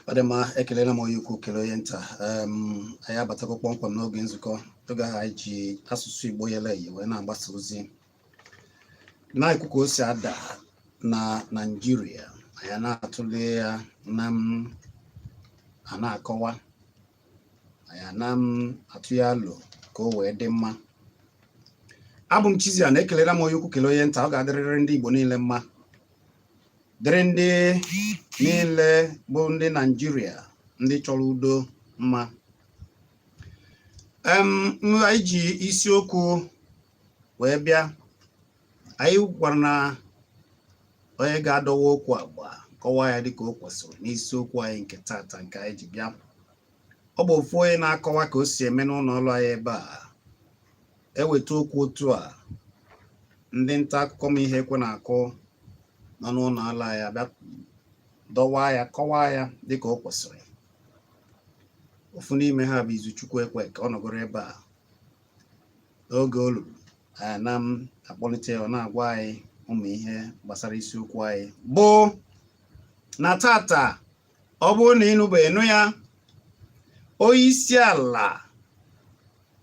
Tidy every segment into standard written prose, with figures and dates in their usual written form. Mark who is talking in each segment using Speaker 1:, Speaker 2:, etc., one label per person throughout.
Speaker 1: Ọ dị mma, ekelela m onye ukwu, kelee onye nta. Anyị abatago kpọmkwem n'oge nzukọ, oge ahụ anyị ji asụsụ Igbo yele eye wee na-agbasa ozi, na-ekwu ka o si ada na Naịjirịa. Anyị na-atụle ya na m a na-akọwa, anyị na m atụ ya alo ka o wee dị mma. Abụ m Chizzy, na ekelela m onye ukwu, kelee onye nta. Ọ ga-adịrịrị ndị Igbo niile mma, dịrị ndị niile bụ ndị Naịjirịa, ndị chọrọ udo mma. Anyị ji isiokwu wee bịa. Anyị gwara na onye ga-adọwa okwu agba kọwaa ya dịka o kwesịrị n'isiokwu anyị nke tata nke anyị ji bịa. Ọ bụ ofu onye na-akọwa ka o si eme n'ụlọ ọrụ anyị ebe a, eweta okwu otu a, ndị nta akụkọ ma ihe ekwe na-akụ nọ n'ụlọ ọrụ anyị abịa dọwaa ya, kọwaa ya dịka o kwesịrị. Ofu n'ime ha bụ Izuchukwu Ekwe, ka ọ nọgoro ebe a n'oge o luru anyị na m akpọlite ya, ọ na-agwa anyị ụmụ ihe gbasara isiokwu anyị bụ na tata. Ọ bụrụ na ịnụbeghị nụ ya, onye isi ala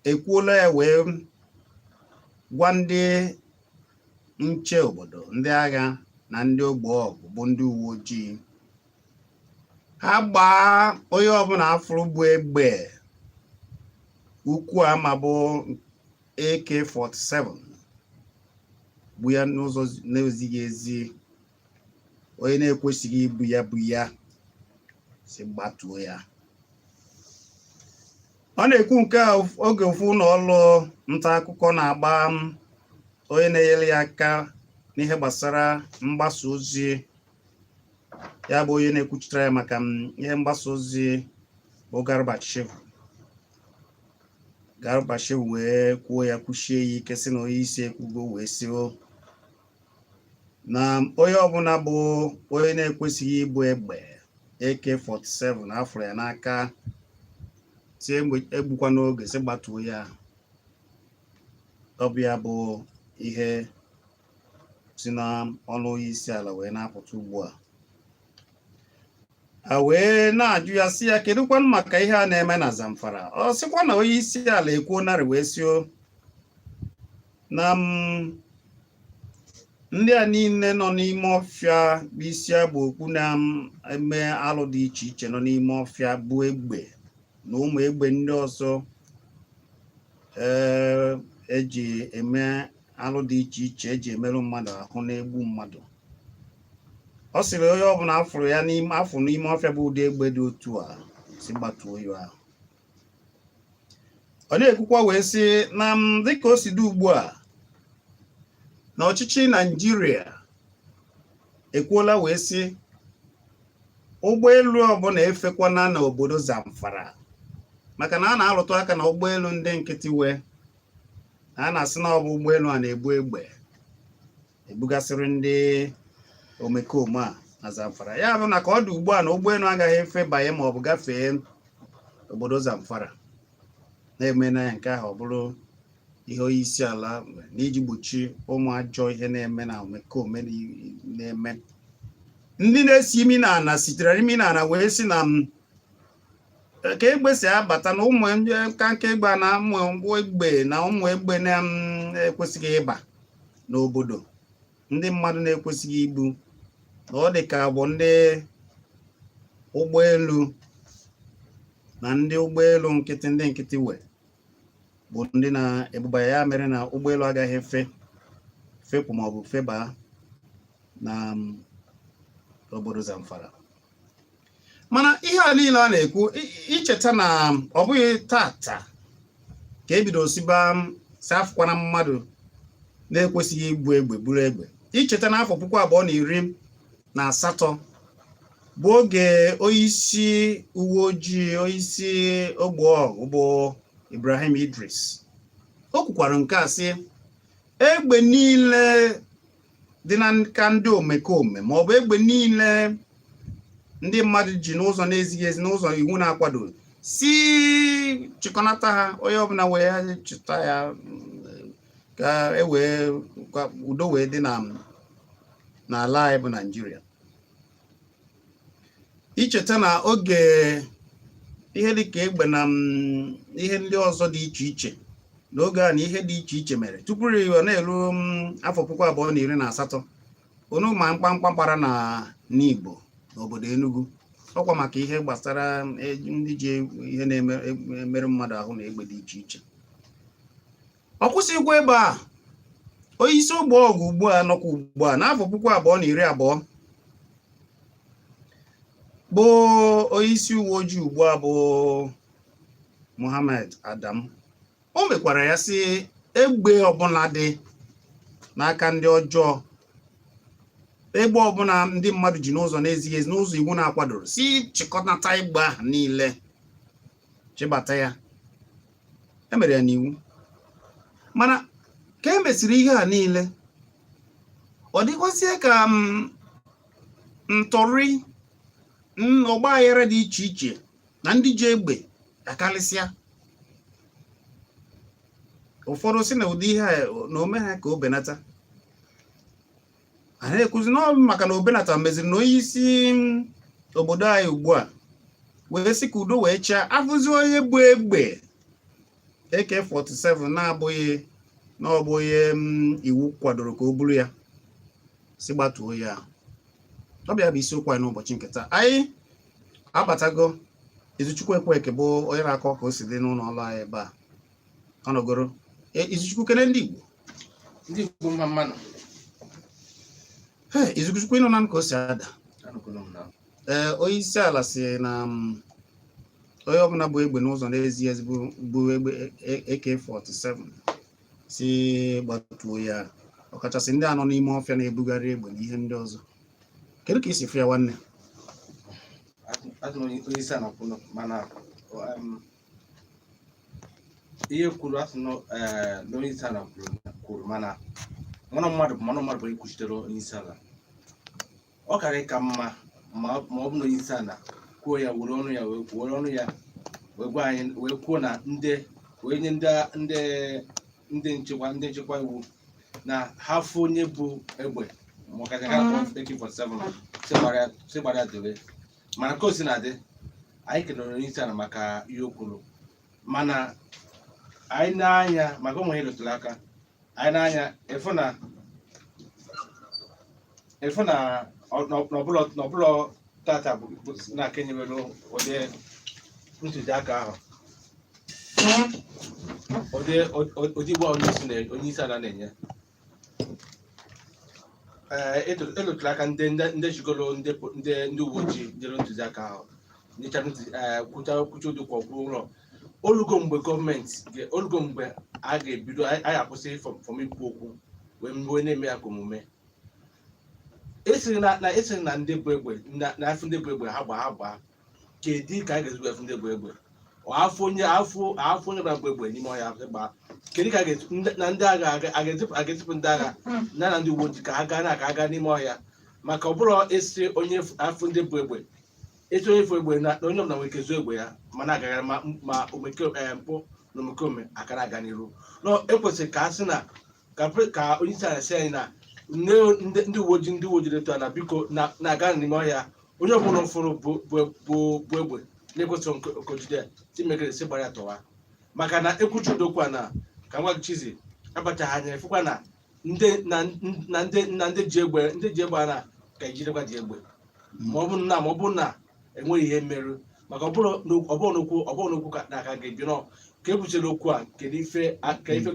Speaker 1: ekwuola ya wee gwa ndị nche obodo, ndị agha na ndị ogbo ọgụ bụ ndị uwe ojii, ha gbaa onye ọbụla afụrụ bụ egbe ukwu ama bụ AK-47 bụ ya n'ụzọ na-ezighị ezi, onye na-ekwesịghị ibu ya bụ ya, si gbatuo ya. Ọ na-ekwu nke a oge ofu ụlọ ọrụ nta akụkọ na-agba onye na-enyere ya aka n'ihe gbasara mgbasa ozi, ya bụ onye na-ekwuchitere ya maka ihe mgbasa ozi bụ Garba Shehu. Garba Shehu wee kwuo ya, kwuchie ya ike, sị na onye isi ekwugo wee sị o na onye ọbụla bụ onye na-ekwesịghị ibu egbe AK-47 afụrụ ya n'aka, si egbukwa n'oge, si gbatuo ya. Ọ bụ ya bụ ihe si na ọnụ onye isi ala wee na-apụta ugbu a. A wee na-ajụ ya, sị ya kedụkwanụ maka ihe a na-eme na Zamfara? Ọ sịkwa na onye isi ala ekwuo narị wee sị o na ndị a niile nọ n'ime ọfịa bụ isi agba okpu na-eme alụ dị iche iche nọ n'ime ọfịa bụ egbe na ụmụ egbe ndị ọzọ ee eji eme alụ dị iche iche, eji emerụ mmadụ ahụ, na-egbu mmadụ. Ọ sịrị onye ọbụla afụrụ ya n'ime afụ n'ime ọfịa bụ ụdị egbe dị otu a, si gbatuo ya ahụ. Ọ na-ekwukwa wee sị na dịka o si dị ugbu a na ọchịchị Naịjirịa ekwuola wee sị ụgbọelu ọbụla efekwana n'obodo Zamfara, maka na a na-arụtụ aka na ụgbọelu ndị nkịtị wee a na-asị na ọ bụ ụgbọelu a na-ebu egbe ebugasịrị ndị omekome a. Na Zamfara, ya bụ na ka ọ dị ugbu a na ụgbọelu agaghị efe banye ma ọ bụ gafee obodo Zamfara na-eme na ya. Nke ahụ ọ bụrụ ihe onye isi ala n'iji gbochi ụmụ ajọ ihe na-eme na omekome na-eme. Ndị na-esi imi n'ala sitere imi n'ala wee si na ka egbe si abata na ụmụ nkanka egbe na ụmụ egbe na ụmụ egbe na-ekwesịghị ịba n'obodo ndị mmadụ na-ekwesịghị igbu, na ọ dị ka bụ ndị ụgbọelu na ndị ụgbọelu nkịtị, ndị nkịtị wee bụ ndị na-ebuba ya. Mere na ụgbọelu agaghị efe fepụ maọbụ feba na obodo Zamfara. Mana ihe a niile a na-ekwu, icheta na ọ bụghị tata ka ebido siba si afụkwana mmadụ na-ekwesịghị ibu egbe buru egbe. Icheta n'afọ 2018 bụ oge onyeisi uwe ojii, onyeisi ogbe ọgụ bụ Ibrahim Idris, o kwukwara nke a sị egbe niile dị na nka ndị omekome maọbụ egbe niile ndị mmadụ ji n'ụzọ na-ezighị ezi, n'ụzọ iwu na-akwado, si chịkọnata ha, onye ọbụla wee chịta ya ka e wee ka udo wee dị na n'ala anyị bụ Naịjirịa. Icheta na oge ihe dịka egbe na ihe ndị ọzọ dị iche iche n'oge a na ihe dị iche iche mere tupu ọ na-eru afọ 2018, unu ma mkpamkpa kpara na n'Igbo n'obodo Enugu, ọkwa maka ihe gbasara ndị ji ihe na-emerụ mmadụ ahụ na egbe dị iche iche. Ọ kwụsịghịkwa ebe a. Onye isi ogbe ọgụ ugbu a nọkwa ugbu a n'afọ 2020 bụ onye isi uwe ojii ugbu a bụ Muhammad Adam, o mekwara ya sị egbe ọbụla dị n'aka ndị ọjọọ, egbe ọbụla ndị mmadụ ji n'ụzọ na-ezighị ezi, n'ụzọ iwu na-akwadoro, si chịkọnata egbe ahụ niile, chịbata ya. E mere ya n'iwu. Mana ka e mesịrị ihe a niile, ọ dịkwazie ka ntọrị, ọgba aghara dị iche iche na ndị ji egbe akarịsịa. Ụfọdụ si na ụdị ihe a na ome ha ka o benata. A na-ekwuzi na ọ bụ maka na o benata meziri na onye isi obodo anyị ugbu a wee sị ka udo wee chịa, afụzi onye bụ egbe AK-47 na-abụghị na ọ bụ onye iwu kwadoro ka o buru ya, si gbatuo ya. Ọ bịa bụ isiokwu anyị n'ụbọchị nke taa. Anyị abatago. Izuchukwu Ekweke bụ onye na-akọ ka o si dị n'ụlọ ọrụ anyị ebe a ọ nọgoro. Izuchukwu, kene ndị Igbo.
Speaker 2: Ndị Igbo, mma mmanụ.
Speaker 1: Ee, Izuchukwu, ịnụ na ka o si ada?
Speaker 2: Anụkwala m na.
Speaker 1: Ee, onye isi ala si na onye ọbụla bụ egbe n'ụzọ na-ezighị ezi bụ egbe AK-47, si gbatuo ya, ọkachasị ndị anọ n'ime ọfịa na-ebugharị egbe na ihe ndị ọzọ. Kedu ka isi fụ ya, nwanne?
Speaker 2: Asị na onye isi ala kwuru, mana ihe kwuru, asị na na onye isi ala kwuru, mana mmanụ mmadụ bụ onye kwuchitere onye isi ala. Ọ karị ka mma ma ọ bụ na onye isi ala kwuo ya, were ọnụ ya wee were ọnụ ya wee gwa anyị, wee kwuo na ndị wee nye ndị nchekwa iwu na ha fụ onye bụ egbe, ma ọ kacha ka akpọ AK-47, si gbara ya dobe. Mana ka o si na-adị, anyị kelere onye isi ala maka ihe o kwuru, mana anyị na-anya maka ụmụ ihe rụtụrụ aka anyị na-anya efu na n'ọbụlọ tata bụ na-aka enyewere ụdị ntụziaka ahụ, ụdị igwe onye isi ala na-enye. Ee, elotụrụ aka ndị jigoro ndị uwe ojii nyere ntụziaka ahụ, nyechara kwucha ụdị kwa ụlọ. Olugo mgbe gọọmenti olugo mgbe a ga-ebido, anyị akwụsị from ikwu okwu wee na-eme ya ka omume. Esiri na ndị bụ egbe na afọ ndị bụ egbe ha gbaa, ha gbaa. Kedu ka anyị ga-ezigbo efu ndị bụ egbe? Ọ afọ onye gbara bụ egbe n'ime ọhịa gbaa? Kedu ka a ga-esi na ndị agha a ga-ezipụ ndị agha na ndị uwe ojii ka ha gaa na ka ha gaa n'ime ọhịa? Maka ọ bụrụ esi onye afụ ndị bụ egbe, esi onye fụ egbe na onye ọbụla nwere ike zuo egbe ya, mana agaghara ma mpụ na omekome akara aga n'iru. No ekwesịrị ka a sị na ka onye isi ala sị anyị na ndị uwe ojii etu a na biko na-aga n'ime ọhịa, onye ọbụla fụrụ bụ egbe na-ekwesịrị nke ojide ya timekere si gbara ya tọwa. Maka na ekwuchi udokwu a na ka nwa Chizi abachaghị anya, efukwa na ndị na ndị ji egbe a na ka ejidekwa ji egbe, ma ọ bụ na enweghị ihe mmerụ. Maka ọ bụrụ n'okwu ka na aka ga-ebi nọ ka ebuchere okwu a, kedu ife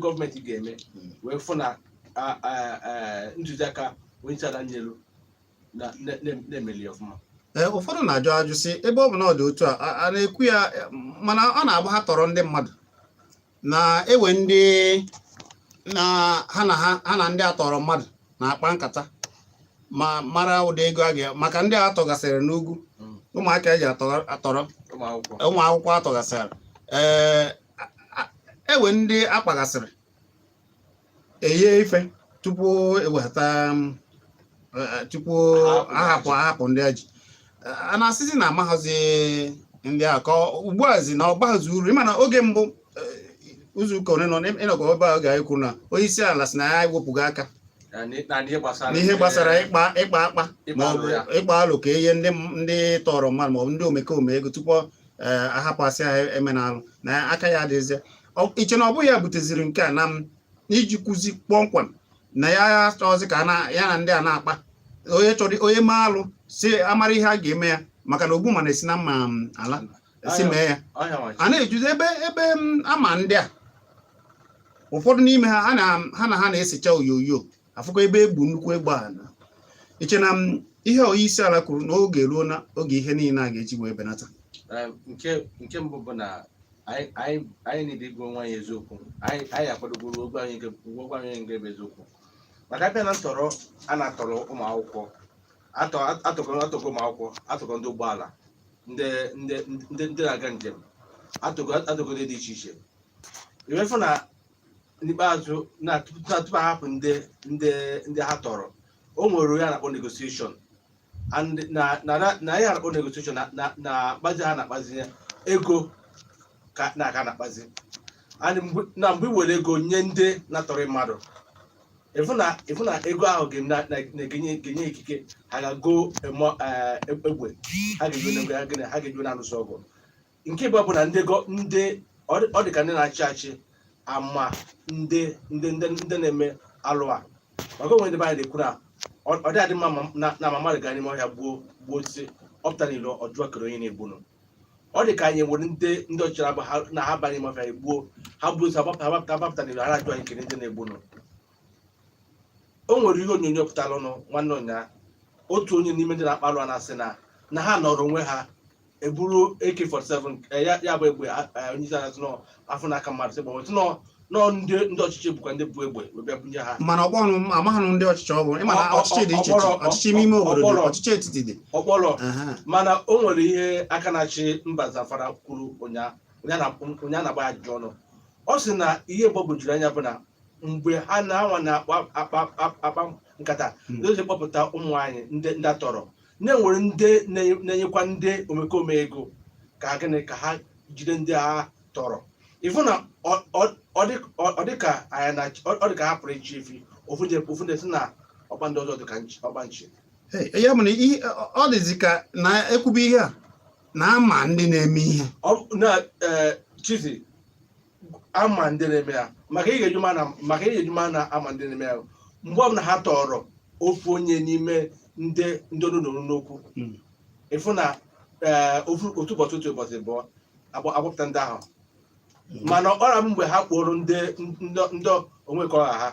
Speaker 2: gọọmenti ga-eme wee fụ na ntụziaka onye isi ala nyelu na-emeli ọfụma?
Speaker 1: Ee, ụfọdụ na-ajụ ajụ sị, ebe ọ bụ na ọ dị otu a na-ekwu ya, mana ọ na-agba ha tọrọ ndị mmadụ na-ewe ndị na ha na ha na ndị atọrọ mmadụ na-akpa nkata ma mara ụdị ego a ga, maka ndị a tọgasịrị n'ugwu, ụmụaka eji atọrọ
Speaker 2: ụmụ akwụkwọ.
Speaker 1: Ụmụ akwụkwọ atọgasịrị, ee, ewe ndị akpagasịrị eye ife tupu eweta tupu ahapụ ndị eji a na-asịzi na amaghazi ndị a ka ugbu a zi na ọ gbaghazi uru. Ịma na oge mbụ, ụzọ ụka one nọ ịnọkọ ebe a oge anyị kwuru na onye isi ala sị na ya ewepụgo aka
Speaker 2: na ihe gbasara
Speaker 1: n'ihe gbasara ịkpa akpa
Speaker 2: ịkpa
Speaker 1: maọbụ
Speaker 2: alụ ya.
Speaker 1: Ịkpa alụ ka ihe ndị tọrọ mmadụ maọbụ ndị omekome ego tupu ahapụ asị ha eme na alụ na aka ya adịghịzi. Iche na ọ bụghị ya buteziri nke a na m iji kwuzi kpọmkwem na ya achọghịzị ka ya na ndị a na-akpa, onye chọrọ onye mee alụ si amara ihe a ga-eme ya, maka na ogbu ma na-esi na mma ala si mee ya.
Speaker 2: Ọhịa nwachi.
Speaker 1: A na-ejuzi ebe m ama ndị a, ụfọdụ n'ime ha ha na ha na-esecha onyonyo afụkwa ebe egbu nnukwu egbe a na iche na m ihe onye isi ala kwuru na oge ruo na oge ihe niile a ga-eji wee benata.
Speaker 2: Nke mbụ bụ na anyị niile ịgwa onwe anyị eziokwu. Anyị akwadogoro ogwe anyị nke bụ eziokwu, maka abịa na ntọrọ a na-atọrọ ụmụ akwụkwọ, atọgo ụmụ akwụkwọ, atọgo ndị ụgbọala, ndị na-aga njem, atọgo ndị dị iche iche. Iwefu na n'ikpeazụ na tupu ahapụ ndị ha tọrọ, o nwere onye a na-akpọ negotiation, and na ihe a na-akpọ negotiation na akpazi ha na-akpazi ego ka na aka na-akpazi. And mgbe i were ego nye ndị na-atọrọ mmadụ, ịfụ na ego ahụ ga-enye ikike ha ga-go egbe ha ga-eji na egbe ha ga-eji na-alụso ọgụ. Nke bụ na ndị ọ dị ka ndị na-achị achị ama ndị na-eme alụ a, maka onwe ndị be anyị na-ekwu na ọ dị adị mma na ma mmadụ gaa n'ime ọhịa gbuo osisi, ọ pụta n'ilo, ọ jụọ kere onye na-egbunu. Ọ dị ka anyị nwere ndị ọchịchị abụ ha na ha ba n'ime ọhịa egbuo ha, gbuo osisi, agbapụta n'ilo, ha na-ajụ anyị kere ndị na-egbunu. O nwere ihe onyonyo pụtara ụnụ nwanne ụnyaa, otu onye n'ime ndị na-akpa alụ a na-asị na ha nọrọ onwe ha eburu AK47, ya bụ egbe onye isi ala sị nọ afọ n'aka mmadụ sị gbanwe, sị nọ ndị ọchịchị bụkwa ndị bụ egbe wee bịa bunye ha.
Speaker 1: Mana ọkpọnụ amaghị ndị ọchịchị ọ bụ, ịma na ọchịchị dị iche iche, ọchịchị ime ime obodo dị, ọchịchị etiti dị.
Speaker 2: Ọkpọrọ. Mana o nwere ihe aka na-achị mba Zamfara kwuru ụnyaa na-agba ya ajụjụ ọnụ. Ọ sị na ihe gbagwojuru anya bụ na mgbe ha na-anwa na-akpa akpa nkata ndị ozi kpọpụta ụmụ anyị ndị atọrọ, na-enwere ndị na-enyekwa ndị omekome ego ka gịnị ka ha jide ndị ha tọrọ. Ịfụ na ọ dị ka anyị na ọ dị ka ha pụrụ ịchị efi ofu ndị si na ọkpa ndị ọzọ dị ka ọkpa nchi.
Speaker 1: Hey, ya bụ na ihe ọ dịzi ka na ekwube ihe a na ama ndị na-eme ihe.
Speaker 2: Na Chizi, ama ndị na-eme ya, maka ị ga-eju ma na ama ndị na-eme ya mgbe ọbụla ha tọrọ ofu onye n'ime ndị ọnụ nọrọ n'okwu. Ịfụ na ofu otu ụbọchị, otu ụbọchị bụ agbapụta ndị ahụ, mana ọ na mgbe ha kpọrọ ndị onwe ka ọha ha,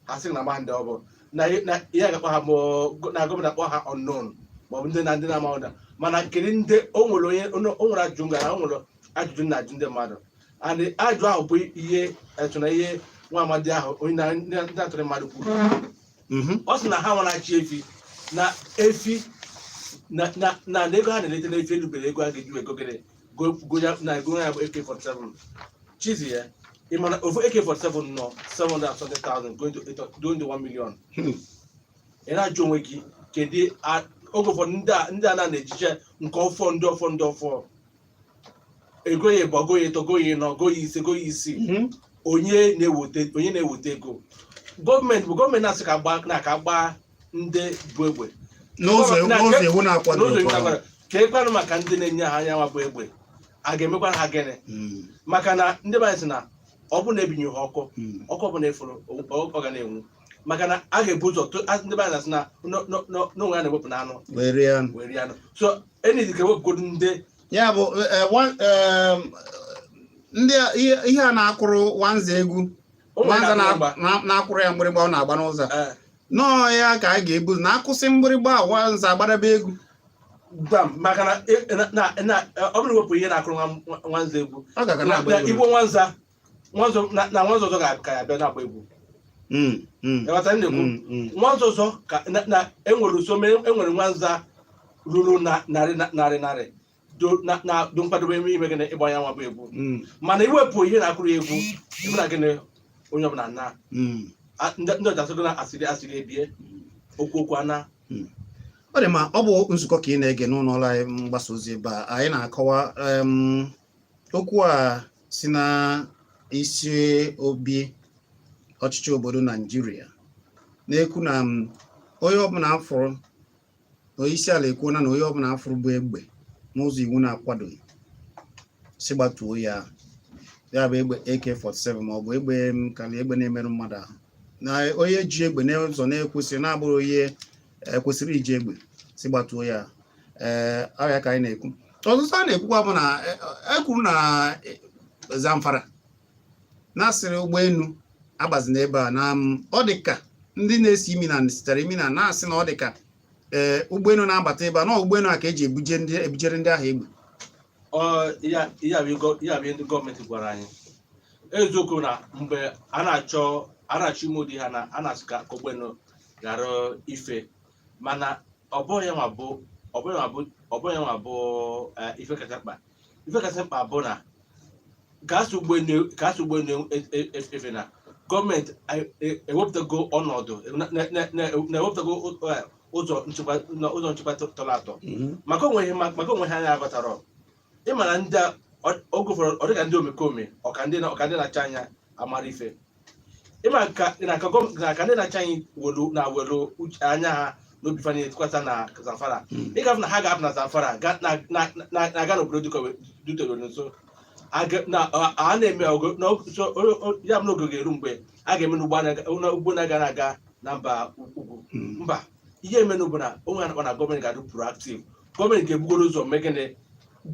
Speaker 2: ha sị na ama ndị ọ bụ na ihe ga-akpọ ha bụ na gọọmenti akpọ ha unknown maọbụ ndị na-ama ụda. Mana kedu ndị o nwere onye o nwere ajụjụ ngara, o nwere ajụjụ na-ajụ ndị mmadụ, and ajụjụ ahụ bụ ihe etu na ihe nwa amadi ahụ onye na ndị atụrụ mmadụ kwuru. Ọ sị na ha nwere achị efi na efi na ego ha na-eleta n'efi erubere ego a ga-eji wee gogere go ya na ego ya bụ AK47. Chizi ya, ị ma na ofu AK47 nọ 720,000 going to 1 million. Ị na-ajụ onwe gị. Kedu oge ụfọdụ ndị a na-ejiche nke ọfọ, ndị ọfọ, ndị ọfọ egoghị ịbụ, goghị ịtọ, goghị ịnọ, goghị ise, goghị isii. Onye na-eweta ego gọọmenti bụ gọọmenti na-asị ka gbaa na ka gbaa ndị bụ egbe
Speaker 1: n'ụzọ n'ụzọ iwu na-akwado.
Speaker 2: N'ụzọ iwu na-akwado. Ka ekwanụ maka ndị na-enye ha anya nwa bụ egbe, a ga-emekwa ha gịnị? Maka na ndị be anyị sị na ọ bụ na ebinye ha ọkụ, ọkụ ọbụla efuru ọ ga na-enwu, maka na a ga-ebu ụzọ ndị be anyị na-asị na n'onwe ya na-ewepụ n'anụ
Speaker 1: wee rie anụ.
Speaker 2: Wee rie anụ. So enyi ka ewepụgodu ndị
Speaker 1: Ya bụ ndị ihe a na-akụrụ nwanza egwu.
Speaker 2: Ụmụ
Speaker 1: nwanza
Speaker 2: na-akụ mgba.
Speaker 1: Na-akụrụ ya mgbịrịgba ọ na-agba n'ụzọ a. Nọọ ya ka a ga-ebu na akwụsị mgbịrịgba a, nwanza agbadebe egwu.
Speaker 2: Gbam, maka na ọ bụrụ wepụ ihe na-akụrụ nwanza egwu,
Speaker 1: ọ ga na-agba
Speaker 2: na
Speaker 1: egwu.
Speaker 2: Igbo nwanza nwanza na nwanza ọzọ ga-ka ya bịa na-agba egwu. Ịghọta m na-ekwu?
Speaker 1: Mm.
Speaker 2: Nwanza ọzọ ka na enwere usoro, enwere nwanza ruru na narị narị narị do na do nkwadobe ime gịnị? Ịgba ya nwa bụ egwu. Mana iwepụ ihe na-akụrụ ya egwu, ịbụ na gịnị? Onye ọbụla na ndị ọja asịgo na asịrị asịrị ebie okwu okwu ana.
Speaker 1: Ọ dị mma. Ọ bụ nzukọ ka ị na-ege n'ụlọ ọrụ anyị mgbasa ozi ebe a. Anyị na-akọwa okwu a si na isi obi ọchịchị obodo Naijiria na-ekwu na onye ọbụla afụrụ na onye isi ala ekwuona na onye ọbụla afụrụ bụ egbe n'ụzọ iwu na-akwadoghị si gbatuo ya, ya bụ egbe AK47 maọbụ egbe karịa egbe na-emerụ mmadụ ahụ, na onye ji egbe n'ụzọ na-ekwesịrị, na-abụrụ onye ekwesịrị iji egbe, si gbatuo ya. Ee, ọrịa ka anyị na-ekwu. Ọtụtụ a na-ekwukwa bụ na e kwuru na Zamfara na-asịrị ụgbọelu agbazina ebe a na ọ dị ka ndị na-esi imi na sitere imi na na-asị na ọ dị ka ee ụgbọelu na-abata ebe a na ụgbọelu a ka eji ebuje ndị ebujere ndị ahụ egbe.
Speaker 2: Ọ ya ya bụ ya bụ ihe ndị gọọmenti gwara anyị. Eziokwu na mgbe a na-achọ ime ụdị ha na a na-asị ka ụgbọelu ghara ife, mana ọ bụghị ya nwa bụ ife kacha mkpa. Ife kacha mkpa bụ na ka asị ụgbọelu efe na gọọmenti ewepụtago ọnọdụ na-ewepụtago ụzọ nchekwa tọrọ atọ maka onwe ha. Anyị aghọtara ịma na ndị a, oge ụfọdụ ọ dịka ndị omekome ọka ndị na-acha anya amara ife ịma ka na ka na ka ndị na-acha anyị welu na welu uche anya ha n'obi fa na-etikwata na Zamfara. Ịgafe na ha ga-apụ na Zamfara na-aga n'obodo dịka dutewere nso. A na-eme so ya bụ na oge ga-eru mgbe a ga-eme na ụgbọ na-aga na-aga na mba ugwu. Mba, ihe emenụ bụ na onwe ha na gọọmenti ga-adị proactive. Gọọmenti ga-ebugoro ụzọ mee gịnị?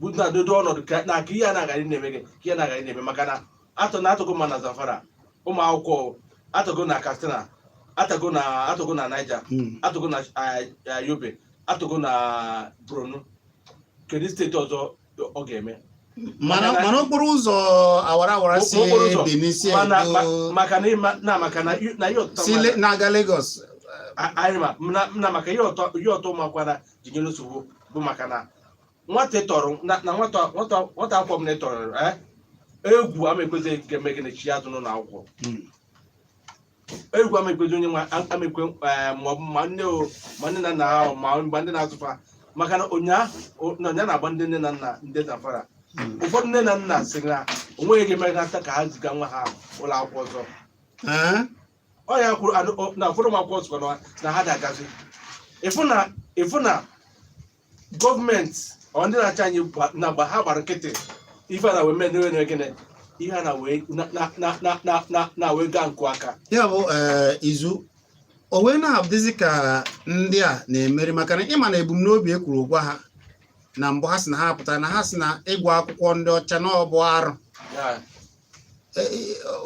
Speaker 2: Bụ na-adodo ọnọdụ ka na ka ihe a na-agaghị na-eme gị, ka ihe na-agaghị na-eme, maka na atọ na atọgo mma na Zamfara, ụmụ akwụkwọ atọgo na Katsina, atọgo na Niger, atọgo na Yobe, atọgo na Borno. Kedu steeti ọzọ ọ ga-eme?
Speaker 1: Mana mana okporo ụzọ awara awara si
Speaker 2: Okporo ụzọ.
Speaker 1: Benin si
Speaker 2: mana
Speaker 1: Edo
Speaker 2: maka na na maka na ihe ọtụtụ
Speaker 1: si na-aga Lagos.
Speaker 2: Anyị ma na maka ihe ọtọ ụmụakwara ji nyere nsogbu bụ maka na nwata ị tọrọ na nwata akwụkwọ m na ị tọrọ egwu ama ekwezi ga-eme gịnị chi azụ n'ụlọ akwụkwọ. Egwu ama ekwezi onye nwa ama ekwe ma ọ bụ ma nne o ma nne na nna ha o, ma ndị na-azụfa, maka na ụnyaa na ụnyaa na-agba ndị nne na nna ndị Zamfara. Ụfọdụ nne na nna sị na onweghị ga-emenata ka ha ziga nwa ha ụlọ akwụkwọ ọzọ. Ọ ya kwuru na ụfọdụ ụmụ akwụkwọ sịkwa na ha ga-agazi ịfụ na gọọmenti ọ ndị na-achị anyị na gba ha gbara nkịtị. Ife a na wee mee na gịnị? Ihe a na wee na na na na na na na wee gaa nkụ aka.
Speaker 1: Ya bụ izu o wee na-adịzi ka ndị a na-emeri, maka na ịma na ebumnobi e kwuru gwa ha na mbụ, ha sị na ha pụtara na ha sị na ịgụ akwụkwọ ndị ọcha na ọ bụ arụ.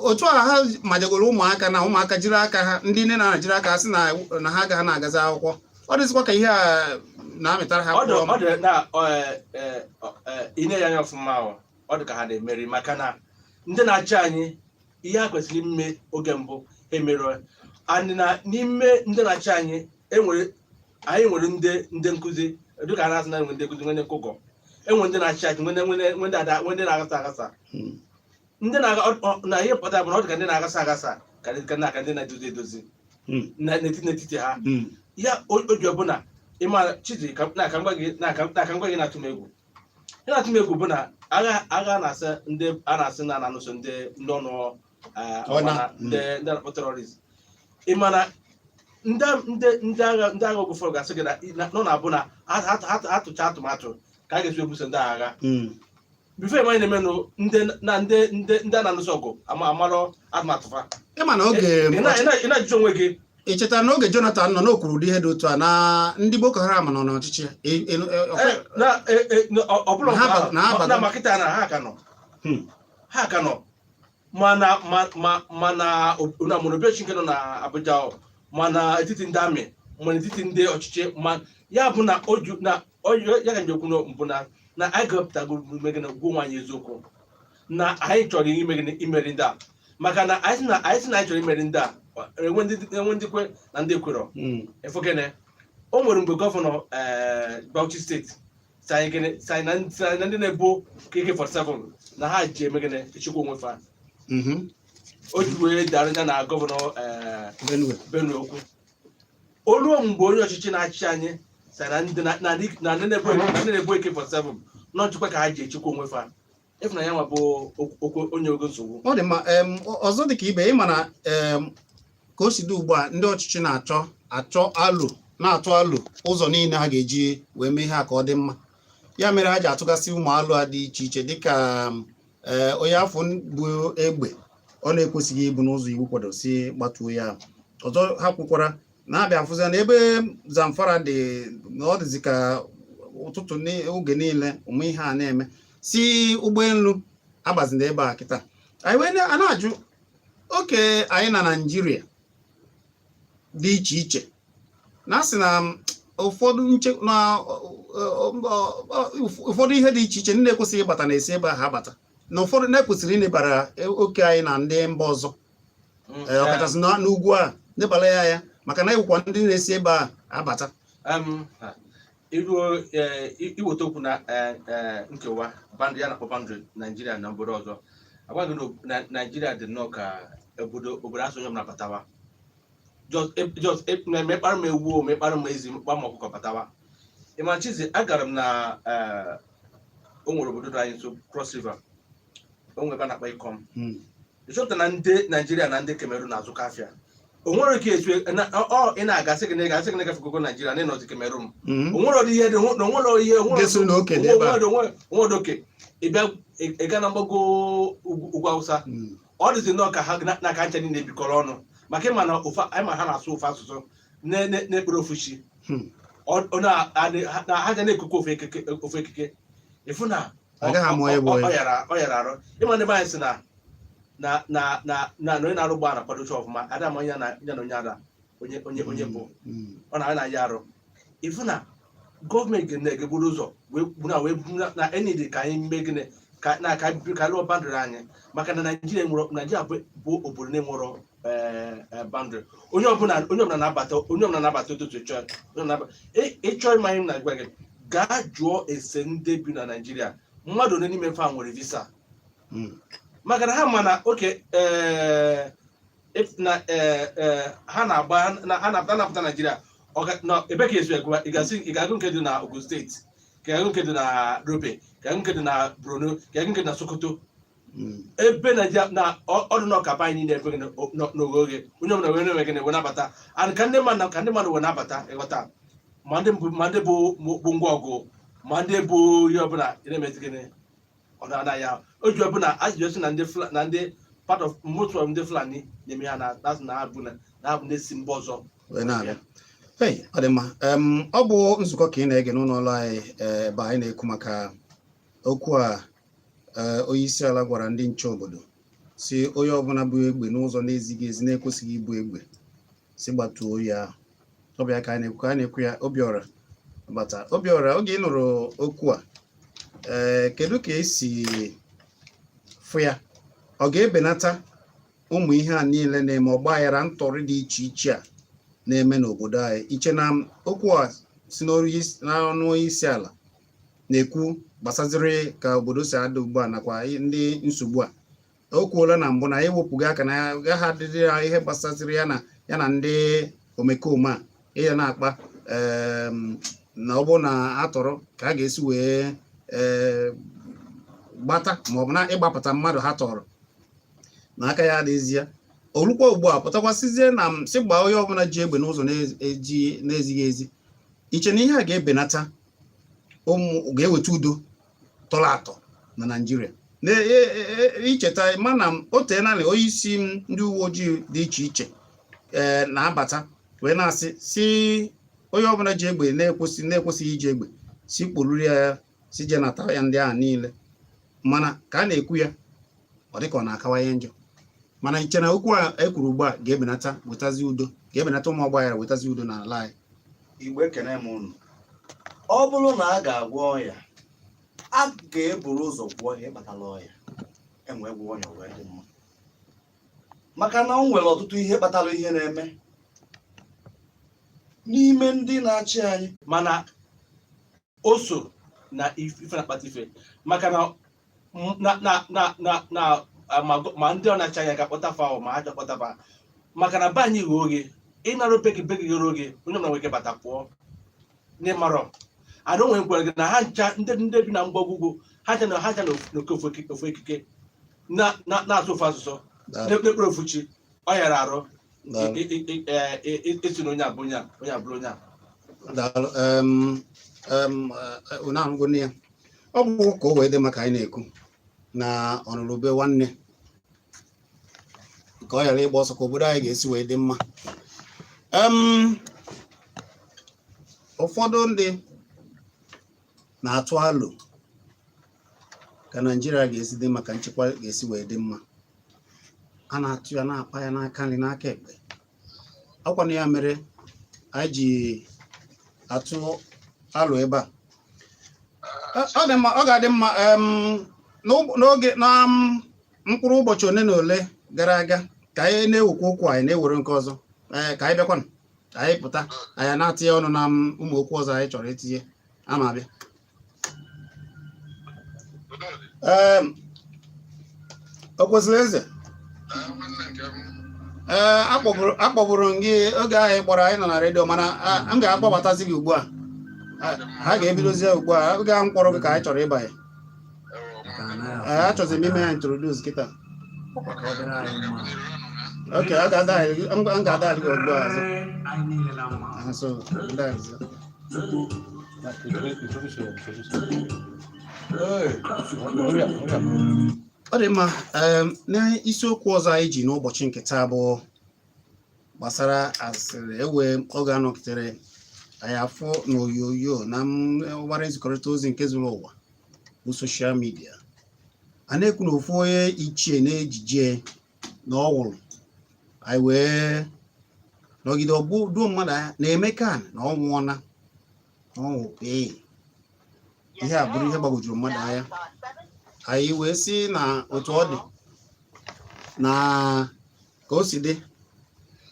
Speaker 1: Otu a ha majegoro ụmụaka na ụmụaka jiri aka ha, ndị nne na nna jiri aka ha sị na ha agaghị na-agazi akwụkwọ, ọ dịzikwa ka ihe a na-amịtara ha
Speaker 2: ọ dị
Speaker 1: mkpụrụ ọma.
Speaker 2: Ọ dị na ine ya anya ọfụma ọ ọ dị ka ha na-emeri, maka na ndị na-achị anyị, ihe ha kwesịrị ime oge mbụ ha emere. And na n'ime ndị na-achị anyị, enwere anyị nwere ndị nkụzi dịka a na-asị na enwere ndị nkụzi nwere nkụgọ, enwere ndị na-achị achị, nwere ndị ada, nwere ndị na-aghasa aghasa. Ndị na na ihe pụtara bụ na ọ dị ka ndị na-aghasa aghasa ka ndị na-edozi edozi n'etiti ha. Ya o ji ọbụla ịma Chizi ka na ka m gwa gị na ka m gwa gị na-atụ m egwu. Ihe na-atụ m egwu bụ na agha na-asị ndị a na-asị na na-anụso ndị ọnụ
Speaker 1: Ọ na-
Speaker 2: ọgbana, ndị na-akpọ terrorist. Ị ma na ndị agha oge ụfọdụ ga-asị gị na nọ na-abụ na ha tụcha atụmatụ ka a ga-esi ebuso ndị agha before ịma ihe na-emenụ, ndị na ndị a na-anụso ọgụ ama amarọ atụmatụ fa.
Speaker 1: Ịma na oge
Speaker 2: Ị na-ajụjụ onwe gị.
Speaker 1: Ị chetara na oge Jonathan nọ n'okwuru ụdị ihe dị otu a na ndị Boko Haram nọ n'ọchịchị
Speaker 2: Na na ọ bụla
Speaker 1: Na ha
Speaker 2: nke ahụ,
Speaker 1: na ha
Speaker 2: na ma kịta na ha ka nọ. Ha ka nọ, mana ma ma mana na Monobechi nke nọ na Abuja ọ, mana etiti ndị amị, ma etiti ndị ọchịchị, ma ya bụ na oju na oju ya ka njekwu na mbụ na anyị ga-epụtago megịnị gwa onwe anyị eziokwu na anyị chọrọ ime gịnị? Imeri ndị a, maka na anyị sị na anyị chọrọ imeri ndị a, enwe ndị kwe na ndị ekwerọ. Efokene o nwere mgbe gọvanọ Bauchi Steeti si anyị gịnị, si anyị na ndị na-ebu AK47 na ha ji eme gịnị? Echekwa onwe fa. O ji wee dara ya na gọvanọ
Speaker 1: Benue.
Speaker 2: Benue okwu. O ruo mgbe onye ọchịchị na-achị anyị si na ndị na na ndị na ndị na-ebu na ndị na-ebu AK47 nọ nchekwa ka ha ji echekwa onwe fa, ịfụnanya nwa bụ okwu onye ogo nsogbu.
Speaker 1: Ọ dị mma. Ọzọ dị ka ibe, ịma na ka o si dị ugbu a, ndị ọchịchị na-achọ achọ alụ na-atụ alụ ụzọ niile ha ga-eji wee mee ihe a ka ọ dị mma. Ya mere ha ji atụgasị ụmụ alụ a dị iche iche, dịka onye afọ bụ egbe ọ na-ekwesịghị ibu n'ụzọ iwu kwado si gbatuo ya. Ọzọ, ha kwukwara na-abịa afụzi na ebe Zamfara dị na ọ dịzi ka ụtụtụ n'oge niile ụmụ ihe a na-eme si ụgbọelu agbazina ebe a kịta. Anyị wee a na-ajụ oke anyị na Naịjirịa dị iche iche na asị na ụfọdụ nche na ụfọdụ ihe dị iche iche ndị na-ekwesịghị ịbata na-esi ebe ahụ abata, na ụfọdụ na-ekwesịrị ịnebara oke anyị na ndị mba ọzọ, ọkachasị n'ugwu a, nebara ya ya maka na ewukwa ndị na-esi ebe a abata.
Speaker 2: Iruo iweta okwu na nkewa boundary ya na-akpọ boundary Naijiria na obodo ọzọ, agwa gị na Naijiria dị nnọọ ka obodo asụ onye ọbụla batawa, just na mekpara m ewu, mekpara m ezi, mkpa m ọkụkọ batawa. Ịma Chizi, agara m na o nwere obodo dị anyị nso, Cross River, o nwere ebe a na-akpọ Ikom. Ịchọpụta na ndị Naijiria na ndị Cameroon na-azụkọ afịa. O nwere ike etu ọ ị na-agasị gị na ị ga-asị gị na ịgafegogo Naijiria na ịnọzi Cameroon. O nwere ọdị ihe dị na onwere ihe onwere
Speaker 1: Gesi na oke dị ebe a.
Speaker 2: Onwere oke. Ị bịa, ị gaa na mgbago ugwu Awụsa, ọ dịzi nnọọ ka ha na ka ncha niile bikọrọ ọnụ, maka ịma na ofe ịma ha na-asụ ofe asụsụ na-ekpere ofu chi. Ọ na ha ga na-ekukọ ofe ekike ịfụ na
Speaker 1: Agaghị ama onye bụ onye.
Speaker 2: Ọ yara arụ. Ịma ndị be anyị sị na onye na-arụ ụgbọ ala kwadocha ọfụma, ada ama ya na ya na onye ara onye bụ ọ na na-aya arụ. Ịfụ na gọọmenti na-egeburu ụzọ wee na wee na enyi ka anyị mee gịnị ka na ka lụọ boundary anyị, maka na Naijiria nwere Naijiria bụ obodo na-enwero boundary. Onye ọbụla na-abata, onye ọbụla na-abata ụtụtụ chọọ onye ọbụla ịchọ ịma ihe m na-agwa gị, gaa jụọ ese ndị bi na Naijiria mmadụ ole n'ime fa nwere visa, maka na ha ma na oke na ha na-agba na ha na-apụta Naijiria na ebe ka esi egwa. Ị ga-agụ nke dị na Ogun Steeti, ka ị ga-agụ nke dị na Yobe, ka ị ga-agụ nke dị na Borno, ka ị ga-agụ nke dị na Sokoto. Ebe Naijiria na ọdụ na ọkaba anyị niile ebe gị n'oghe oghe, onye ọbụla wee na-enwe gịnị wee nabata and ka ndị mmadụ wee nabata. Ịghọta, ma ndị bụ ngwa ọgụ, ma ndị bụ ihe ọbụla ị na-emezi gịnị, ọ na-ana ya o ji ọbụla ajụjụ si na ndị na ndị part of most of ndị Fulani na-eme ha na na na ha bụ na ha bụ ndị si mba ọzọ
Speaker 1: wee na-abịa. Hey, ọ dị mma. Ọ bụ nzukọ ka ị na-ege n'ụlọ ọrụ anyị, ebe anyị na-ekwu maka okwu a onye isi ala gwara ndị nche obodo si onye ọbụla bụ egbe n'ụzọ na-ezighị ezi, na-ekwesịghị ibu egbe, si gbatuo ya. Ọ bụ ya ka anyị na-ekwu, ka anyị na-ekwu ya. Obiọra bata. Obiọra, oge ị nụrụ okwu a, kedu ka esi fụ ya? Ọ ga-ebenata ụmụ ihe a niile na-eme, ọgba aghara, ntọrị dị iche iche a na-eme n'obodo anyị? Iche na okwu a si n'ọnụ onye isi ala na-ekwu gbasaziri ka obodo si ada ugbu a nakwa ndị nsogbu a, o kwuola na mbụ na ya ewepụghị aka na ya gaghị adịrị ya ihe gbasaziri ya na ndị omekome a. Ịya na-akpa na ọ bụrụ na atọrọ ka a ga-esi wee gbata maọbụ na ịgbapụta mmadụ ha tọrọ na aka ya adịghịzi ya. Olukwa ugbu a pụtakwasịzie na m sị gbaa onye ọbụla ji egbe n'ụzọ na-eji na-ezighị ezi. Iche na ihe a ga-ebenata ụmụ, ga-eweta udo tọrọ atọ na Naịjirịa? Icheta mana o teenalị onye isi ndị uwe ojii dị iche iche na-abata wee na-asị si onye ọbụla ji egbe na-ekwesịghị iji egbe si kporuru ya, si je nata ya ndị ahụ niile. Mana ka a na-ekwu ya, ọ dịka ọ na-akawanye njọ. Mana iche na okwu a ekwuru ugbu a ga-ebenata, wetazi udo, ga-ebenata ụmụ ọgbaghara, wetazi udo n'ala anyị?
Speaker 3: Igbo, ekene m unu. Ọ bụrụ na a ga-agwọ ọya, a ga-eburu ụzọ gwọọ ihe kpatara ọya, enwee gwọ ọya wee dị mma, maka na o nwere ọtụtụ ihe kpatara ihe na-eme n'ime ndị na-achị anyị.
Speaker 2: Mana o so na ife na-akpata ife, maka na na na na na na ma ndị ọ na-acha anya ga-akpọta fa ma ha akpọta fa, maka na be anyị ghe oghe. Ịnara opeki beki ghere oghe, onye ọbụla nwere ike bata pụọ n'ịmarọ ada. O nwere kwere gị na ha ncha ndị bi na mgbago ugwu, ha ncha na n'oke ofu ekike na-asụ ofu asụsụ, na-ekpere ofu chi. Ọ yara arụ esi na onye abụ onye a, onye abụrụ onye a.
Speaker 1: Daalụ. Unu ahụgo ya, ọ bụ ka o wee dị maka anyị na-ekwu na ọnụrụbe nwanne ka ọ ghara ịgba ọsọ, ka obodo anyị ga-esi wee dị mma. Ụfọdụ ndị na-atụ alo ka Naijiria ga-esi dị maka nchekwa ga-esi wee dị mma. A na-atụ ya, na-akpa ya n'aka nri, n'aka ekpe. Ọkwanụ ya mere anyị ji atụ alo ebe a. Ọ dị mma, ọ ga-adị mma. N'oge na mkpụrụ ụbọchị ole na ole gara aga, ka anyị na-ewukwa okwu, anyị na-ewere nke ọzọ. Ee, ka anyị bịakwanụ, ka anyị pụta, anyị na-atinye ọnụ na ụmụ okwu ọzọ anyị chọrọ itinye ama abịa. Ee, o kwesịrị eze. Ee, akpọburu m gị oge ahụ ị kpọrọ anyị nọ na redio, mana m ga-akpọbatazi gị ugbu a. Ha ga-ebidozi ya ugbu a. Oge ahụ m kpọrọ gị ka anyị chọrọ ịbanye. Ee, achọzi m ime ya introduce kịta.
Speaker 4: Ka ọ dịrị anyị mma.
Speaker 1: Ok, a ga-ada anyị, m ga-ada gị ugbu a azụ.
Speaker 4: Anyị niile na mma.
Speaker 1: Ah, so ndị a azụ.
Speaker 4: Chukwu.
Speaker 2: Introduce. Hey, hurry up, hurry up.
Speaker 1: Ọ dị mma. N'isiokwu ọzọ anyị ji n'ụbọchị nke taa bụ gbasara asịrị ewe oge anọkitere anyị afụ na onyonyo na ọgbara nzikọrịta ozi nke zuru ụwa bụ social media. A na-ekwu na ofu onye ichie na-ejije na ọ nwụrụ. Anyị wee nọgide ọgbụ duo mmadụ anya na Emeka na ọ nwụọna, na ọ nwụ pee. Ihe a bụrụ ihe gbagwojuru mmadụ anya. Anyị wee sị na otu ọ dị na ka o si dị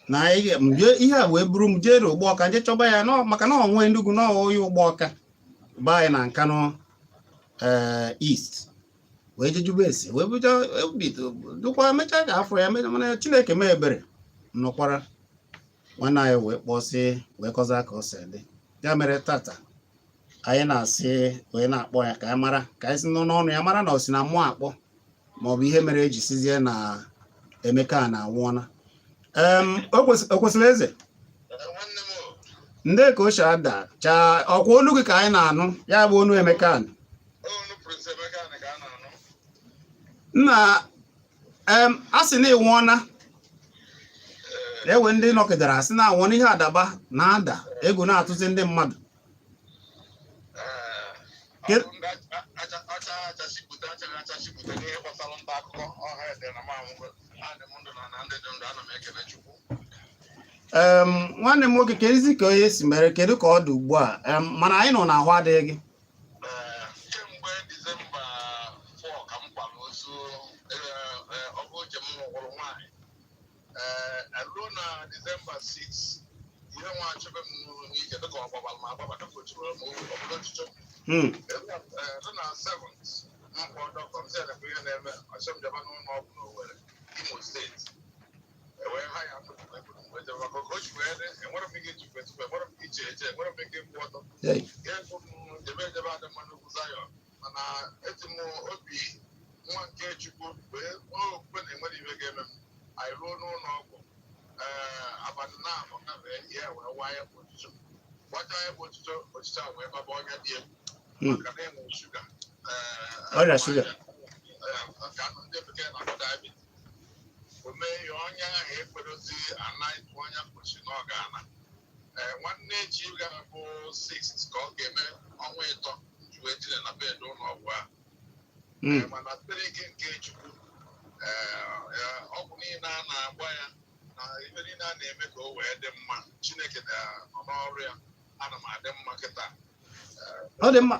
Speaker 1: na anyị ihe a wee buru m jee n'ụgbọ ọka nje chọba ya maka na onwe Enugu na onye ụgbọ ọka be anyị na Nkanụ East, wee jejube ese, wee bido ebido dụkwa mechaa ka afọ ya mana Chineke mee ebere nọkwara nwanne anyị wee kpọsị wee kọzaa ka o si dị. Ya mere tata anyị na-asị wee na-akpọ ya ka anyị mara, ka anyị si n'ọnụ ya mara na o si na mmụọ akpọ ma ọ bụ ihe mere eji sizie na Emeka na anwụọna. O kwesịrị eze ndị ka o si ada chaa ọkwa olu gị ka anyị na-anụ, ya bụ onu Emeka. Nna, a sị na ịnwụọna. Ewe ndị nọkịdara asị na anwụọ n'ihe adaba na-ada egwu na-atụzi ndị mmadụ.
Speaker 5: Acha achachipụta achaghị achachipụta n'ihe gbasara nta akụkọ ọha ede na m anwụgo, adị m ndụ na ndị dị ndụ. Ana m ekele Chukwu.
Speaker 1: Nwanne m nwoke, kedụzi ka onye si mere? Kedu ka ọ dị ugbu a? Mana anyị nọ n'ahụ adịghị gị.
Speaker 5: Ee, kemgbe Disemba 4 ka m kwara ozu. Ee, ọ bụ oche m nwụrụ nwaanyị. Ee, ruo na Disemba 6, ihe nwa achọbe m n'ike dịka ọ gbabara m agbaba, dịka o chibere m obodo ọchịchọ. Ee, dị na 7th, m kpọọ dọkịta m sị ya lekwa ihe na-eme. Ọsọ m jaba n'ụlọ ọgwụ n'Owerri, Imo Steeti. Ewee ha ya ndụ. Wee jebe maka o ji wee dị, enwere m ike ijikwa etukwa, enwere m ike iche eche, enwere m ike ịkwụ ọtọ.
Speaker 1: Hey.
Speaker 5: Ihe bụ m jebe ejebe adị mma n'ugwu Zayọn, mana eji m obi nwa nke Chukwu wee nwee okwukwe na enwere ihe ga-eme m. Anyị ruo n'ụlọ ọgwụ, ee, abalị na-abụ gafee, ihe wee waa ya bụ otuto, gbachaa ya bụ otuto, otuto a wee gbaba ọnya dị egwu maka na enwere shuga, ee,
Speaker 1: Ọrịa shuga.
Speaker 5: Ee, nke anụ ndị bekee na-akpọ diabetes. O mee ya, ọnya ahụ ekwerozi ana ịtụ ọnya mkpuchi na ọ ga-ana. Ee, nwanne echi ga-abụ 6 ka ọ ga-eme ọnwa 3 ji wee jide na bed ụlọ ọgwụ a. Ee, mana site ike nke Chukwu, ee, ọgwụ niile a na-agba ya na ibe niile a na-eme ka o wee dị mma, Chineke nọ n'ọrụ ya, ana m adị mma kịta.
Speaker 1: Ọ dị mma.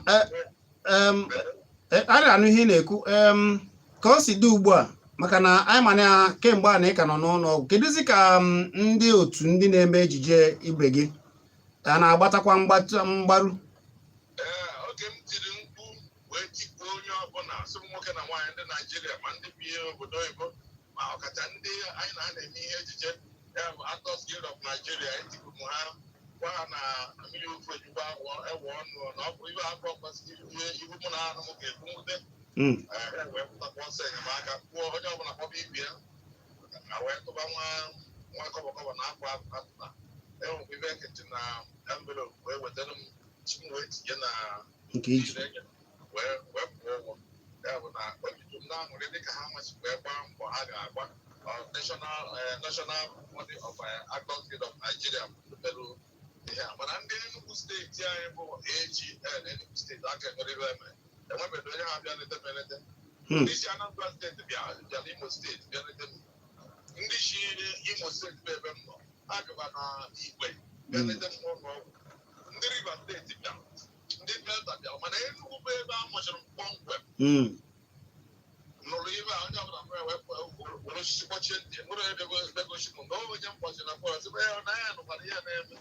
Speaker 1: A na-anụ ihe ị na-ekwu. Ka o si dị ugbu a, maka na anyị ma na kemgbe a na ị ka nọ n'ụlọ ọgwụ, kedụzi ka ndị otu ndị na-eme ejije ibe gị a na-agbatakwa mgbaru?
Speaker 5: Ee, oge m tiri mkpu wee tikpuo onye ọbụla, sị m nwoke na nwaanyị, ndị Naijiria ma ndị bi obodo oyibo, ma ọkacha ndị anyị na ha na-eme ihe ejije, ya bụ Actors Guild of Nigeria, etikpu m ha, gwa ha na mmiri ofe ejikwa ewe ọnụ, na ọ bụ ibe abụọ kwesịrị ihe ibu mụ na anụ m ga-ebu nwute. Ee, wee pụtakwa ọsọ enyemaka kwuo, onye ọbụla kpọba ibe ya na wee tụba nwa nwa kọbọ kọbọ na akwa apụta. Enwekwa ibe ekechi na envelope wee wetara m chi m wee tinye na
Speaker 1: nke iji
Speaker 5: Chineke wee wee kwụọ ụgwọ. Ya bụ na obi juru m na-aṅụrị dịka ha masị wee gbaa mbọ ha ga-agba. National Body of Actors Guild of Nigeria mere ihe a, mana ndị Enugu Steeti anyị bụ AGN Enugu Steeti aka enwere ibe eme, enwebeghị onye ha bịa leta m elete. Ndị si Anambra Steeti bịa, bịara Imo Steeti bịa leta m. Ndị si Imo Steeti bụ ebe m nọ, ha bịakwa na Igwe bịa leta m n'ụlọ ọgwụ. Ndị Rivers Steeti bịara, ndị Delta bịara, mana Enugu bụ ebe a mụchiri m kpọmkwem. Nụrụ ibe a, onye ọbụla nwere wee were osisi kpọchie ntị, nwere ebe ebe gosi m na onye m kpọchiri na mkpọrọ sị ya na ya nụkwara ihe na-eme.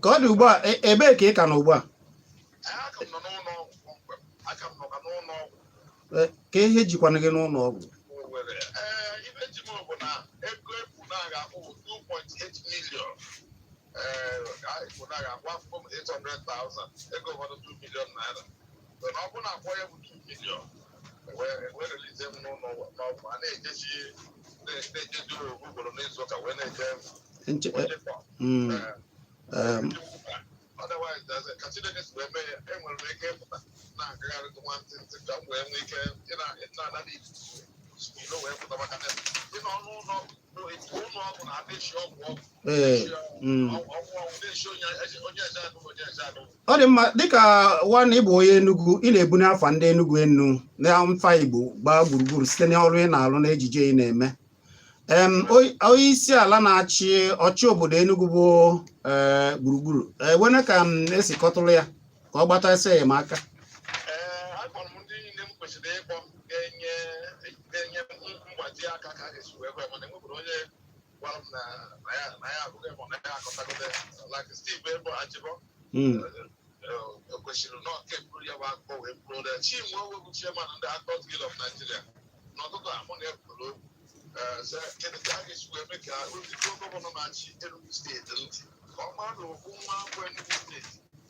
Speaker 1: Ka ọ dị ugbu a, ebee ka ị ka nọ ugbu a?
Speaker 5: Aka m nọ n'ụlọ ọgwụ kpọmkwem, aka m nọkwa n'ụlọ ọgwụ.
Speaker 1: Ka ihe jikwana gị n'ụlọ ọgwụ?
Speaker 5: Owerri. Ee, ibe ji m bụ na ego efu na ga-akwụ bụ 2.8 million. Ee, efu na ga-akwụ akwụkwọ m 800,000, ego ụfọdụ 2 million naira. So na ọ bụrụ na akwụ ya bụ 2 million, wee release m n'ụlọ n'ọgwụ a na-ejechi na-ejeji ugboro n'izu ụka wee na-eje
Speaker 1: Nche
Speaker 5: onye Otherwise, ka Chineke si wee mee ya, enwere m ike ịpụta na-agagharị nwantịntị ka m wee nwee ike ị na-ana n'ikuku ilo wee pụta, maka na ịnọ n'ụlọ ụlọ ọgwụ na-adịchi ọgwụ ọgwụ ọgwụ ọgwụ na-eshi onye onye eze adụ onye eze adụ.
Speaker 1: Ọ dị mma. Dịka nwanne ịbụ onye Enugu, ị na-ebunye afa ndị Enugu enu na mfa Igbo gbaa gburugburu site n'ọrụ ị na-arụ n'ejije ị na-eme. Onye isi ala na-achị ọchị obodo Enugu bụ, ee, gburugburu ewene ka m esi kọtụrụ ya ka ọ gbata ese enyemaka.
Speaker 5: Ee, akpọrọ m ndị niile m kwesịrị ịkpọ ga-enye mgbaji aka ka a ga-esi wee gwa ya, mana enwebụrụ onye gwara m na ya abụghị ma na ya akọtagote, like Steve Ebo Achịbọ. Kwesịrị na ọka eburu ya bụ akụkọ wee bụrụ ya. Chinwe Owe bụ chairman ndị Actors Guild of Nigeria. N'ọtụtụ a mụ na ekwuru okwu. Ee, sị, kedu ka a ga-esi wee mee ka ozugbo gọvanọ na-achị Enugu Steeti ntị ka ọ mara na okwu nwa afọ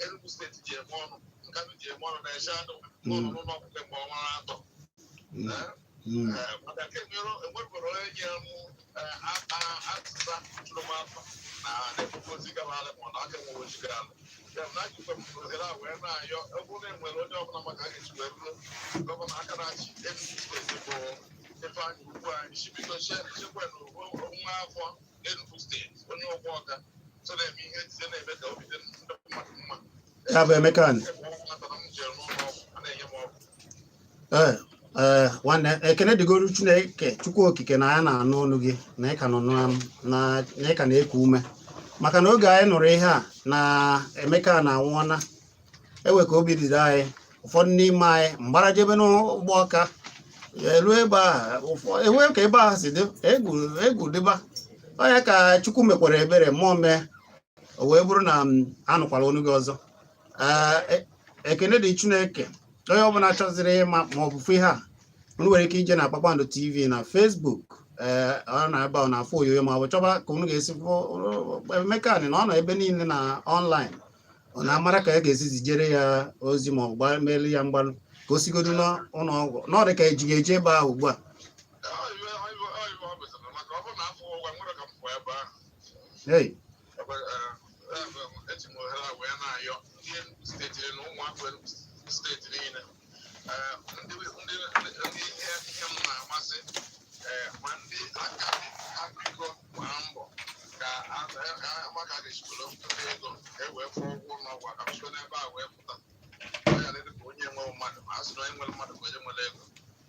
Speaker 5: Enugu Steeti ji eme ọnụ, Nkanụ ji eme ọnụ na Eshe anụ ọnụ n'ụlọ ọgwụ kemgbe ọnwa 3? Ee, maka nke enwebere onye nyere m azịza jụrụ m afọ na na-ekwukwu ozi gara ala, ma ọ na aka enweghị ozi gara ala. Ya bụ na ajikwa m ohere a wee na-ayọ, ọ bụrụ na enwere onye ọbụla maka a ga-esi wee bụrụ gọvanọ aka na-achị Enugu Steeti bụ Ifeanyị Ugwuanyi, biko chekwa na nwa afọ Enugu Steeti, onye ụgbọ ọka so na-eme ihe ejije na-eme ka obi dị ndị mmadụ mma.
Speaker 1: Ya bụ Emeka Ani.
Speaker 5: Kemgbe ọnwa 3 m jere n'ụlọ ọgwụ, a na-enye m ọgwụ.
Speaker 1: Ee, nwanne, ekene dịgoro Chineke, Chukwu Okike, na ya na-anụ olu gị, na ị ka nọ na ị ka na-eku ume, maka na oge anyị nụrụ ihe a na Emeka na-anwụọna, ewe ka obi dịrị anyị. Ụfọdụ n'ime anyị mgbara jebe n'ụgbọ ọka elu ebe a, ewe ka ebe a si dị egwu egwu dịba. Ọ ya ka Chukwu mekwara ebere mmụọ mee, o wee bụrụ na m anụkwala olu gị ọzọ. Ee, ekene dị Chineke. Onye ọbụla chọziri ịma ma ọ bụ fụ ihe a, unu nwere ike ije na Kpakpando TV na Facebook. Ee, ọ nọ ebe a, ọ na-afụ onyonyo ma ọ bụ chọba ka unu ga-esi fụ Emeka Ani na ọ nọ ebe niile na online, ọ na-amara ka a ga-esi zijere ya ozi ma ọ bụ meelu ya mgbalụ ka o sigodu n'ụlọ ọgwụ na ọ dị ka eji ga-eje ebe ahụ ugbu a.
Speaker 5: Ọ iwe ọ iwe ọ iwe ọ bụzịrị maka ọ bụrụ na afọ ụgwọ nwere ka m pụọ ebe ahụ.
Speaker 1: Hey.
Speaker 5: Eji m ohere a wee na-ayọ ndị Enugu Steeti na ụmụafọ Enugu Steeti niile, ndị ndị ndị ihe ihe m na-amasị, ma ndị aka ha, biko gbaa mbọ ka maka a ga-esikwere ego ka e wee kwụọ ụgwọ ụlọ ọgwụ ka m site n'ebe a wee pụta. Ọ ya dị ka onye nwe mmadụ, ma a sị na onye nwere mmadụ bụ onye nwere ego.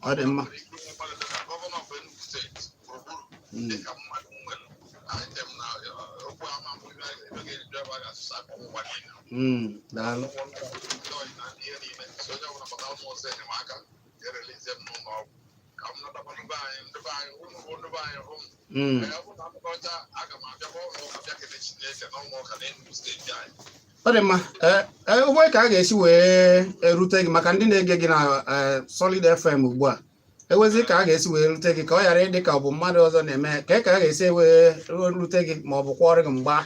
Speaker 1: Ọ dị mma.
Speaker 5: Nwere ike inwe mmadụ dịka governor of Enugu Steeti gburugburu, dịka mmadụ nwere anyị m na okwu ama mbụ ebe ga-eji ebe a ga-asụsa akpọ ụwa niile.
Speaker 1: Daalụ.
Speaker 5: Ndị ọyị na ihe niile so onye ọbụla pụta ụmụ ọzọ enyemaka erelizie m n'ụlọ ọgwụ ka m natakwanụ be anyị, ndị be anyị, ụmụ bụ ndị be anyị hụ m. Ee, ọ bụrụ na akụkọ ọcha, aga m abịakwa ụlọ ụka bịa kele Chineke na ụmụ ụka na Enugu Steeti anyị.
Speaker 1: Ọ dị mma. Ee, ụgbọ ka a ga-esi wee erute gị maka ndị na-ege gị na Solid FM ugbu a, ewezi ka a ga-esi wee rute gị ka ọ ghara ịdị ka ọ bụ mmadụ ọzọ na-eme ka ka a ga-esi wee rute gị ma ọ bụ kwọrọ gị mgba?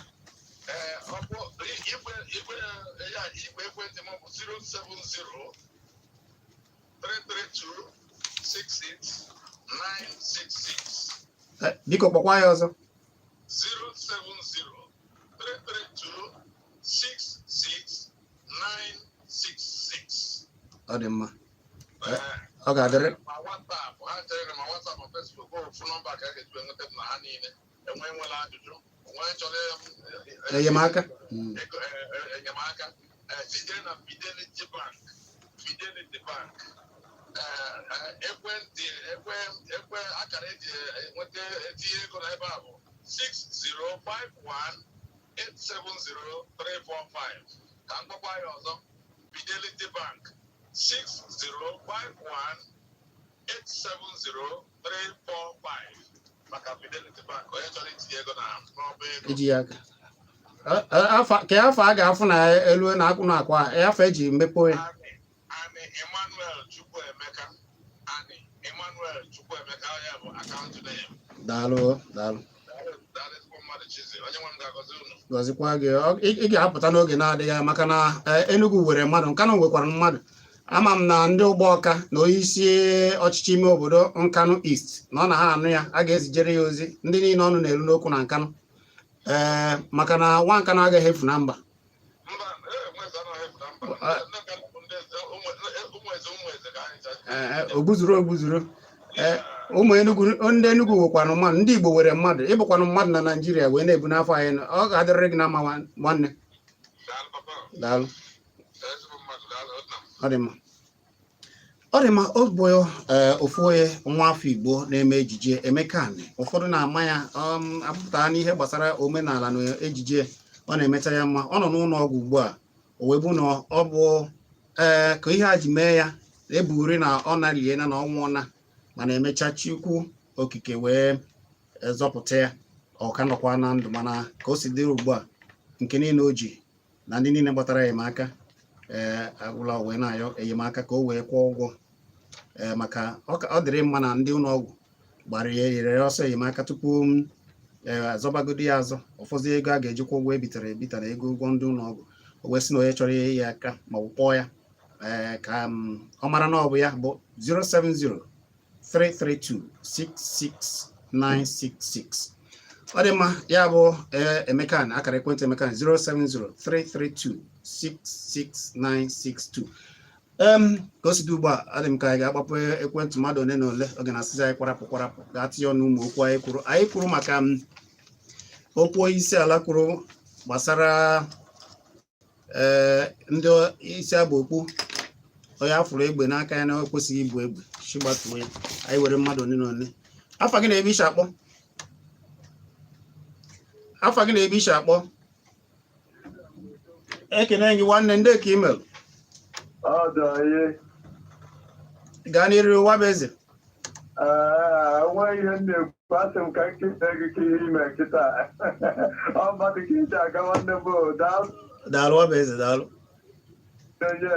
Speaker 5: Ee, ọ bụ igwe igwe ya, igwe ekwentị m bụ 070 332 66 966.
Speaker 1: Biko kpọkwa ya ọzọ.
Speaker 5: 070 332 66 966.
Speaker 1: Ọ dị mma. Ọ ga-adịrị.
Speaker 5: Ma WhatsApp ha chere, ma WhatsApp ma Facebook, ofu nọmba ka a ga-eji wee nweta m na ha niile. Enwe nwere ajụjụ, onwe chọrọ
Speaker 1: enyemaka.
Speaker 5: Ego enyemaka, site na Fidelity Bank, Fidelity Bank, ekwentị ekwe ekwe akara eji enweta etinye ego na ebe a bụ 6051870345. Ka m gwakwa ya ọzọ, Fidelity Bank, 6051870345, maka Fidelity Bank, onye chọrọ itinye ego na n'ọba ego.
Speaker 1: Iji ya aka. Ka afọ a ga-afụ na elu na akwụ na akwa afọ eji mepe ya.
Speaker 5: Ani Ani Emmanuel Chukwuemeka, Ani Emmanuel Chukwuemeka, ya bụ account name.
Speaker 1: Daalụ, daalụ.
Speaker 5: Daalụ, ezigbo mmadụ. Chizi onye nwe m ga-agọzi unu.
Speaker 1: Gọzikwa gị. Ị ga-apụta n'oge na-adịghị anya maka na Enugu were mmadụ, Nkanụ nwekwara mmadụ. Ama m na ndị ụgbọ ọka na onye isi ọchịchị ime obodo Nkanụ East na ọ na ha anụ ya, a ga-ezijere ya ozi, ndị niile ọnụ na-eru n'okwu na Nkanụ, ee, maka na nwa Nkanụ agaghị efu na mba.
Speaker 5: Mba, nweze anaghị efu na mba. Ndị Nkanụ bụ ndị eze, ụmụ eze, ụmụ eze ka anyị
Speaker 1: Ee, ogbuzuru ogbuzuru. Ee, ụmụ Enugu, ndị Enugu nwekwanụ mmadụ, ndị Igbo were mmadụ, ịbụkwanụ mmadụ na Naịjirịa wee na-ebu n'afọ anyị. Ọ ga-adịrịrị gị na mma, nwanne.
Speaker 5: Daalụ, papa.
Speaker 1: Daalụ.
Speaker 5: Ezigbo mmadụ, daalụ nna m.
Speaker 1: Ọ dị mma, ọ dị mma. Ọ bụ ofu onye nwa afọ Igbo na-eme ejije, Emeka Ani. Ụfọdụ na-ama ya, apụtara n'ihe gbasara omenala na ejije ọ na-emecha ya mma. Ọ nọ n'ụlọ ọgwụ ugbu a, o wee bụ na ọ bụ ee ka ihe a ji mee ya eburi na ọ naliena na ọ nwụọna, mana emecha Chukwu Okike wee zọpụta ya, ọ ka nọkwa na ndụ. Mana ka o si dịrị ugbu a, nke niile o ji na ndị niile gbatara enyemaka ee agwụla, wee na-ayọ enyemaka ka o wee kwụọ ụgwọ, ee, maka ọ dịrị mma na ndị ụlọ ọgwụ gbara ya, nyere ya ọsọ enyemaka tupu m ee azọbagodi ya azọ ụfọdụ ego a ga-ejikwa ụgwọ ebitere ebita na ego ụgwọ ndị ụlọ ọgwụ. O wee sị na onye chọrọ ya aka ma ọ bụ kpọọ ya, ee, ka ọ mara na ọ bụ ya bụ 070 332 66966. Ọ dị mma. Ya bụ, ee, Emeka na akara ekwentị Emeka 070 332 66962. Ka o si dị ugbu a, adị m ka anyị ga-agbapụ ekwentị mmadụ ole na ole oge na-asịzi anyị kwarapụ kwarapụ ga-atinye ọnụ ụmụ okwu anyị kwuru. Anyị kwuru maka okwu onye isi ala kwuru gbasara ee ndị isi agba okpu, onye afụrụ egbe n'aka ya na o kwesịghị ibu egbe chigbatuo ya. Anyị were mmadụ ole na ole. Afa gị na ebe ishi akpọ? Afa gị na ebe ishi akpọ? Ekene gị, nwanne. Ndị ka email.
Speaker 6: Ọ dị onye.
Speaker 1: Gaa n'iru, nwa bụ eze.
Speaker 6: Ee, nwa, ihe m na-ekwu, asị m ka nkịta gị ka ihe ime nkịta ọ mmadụ ka iji aga, nwanne m o, daalụ.
Speaker 1: Daalụ, nwa bụ eze, daalụ.
Speaker 6: Onye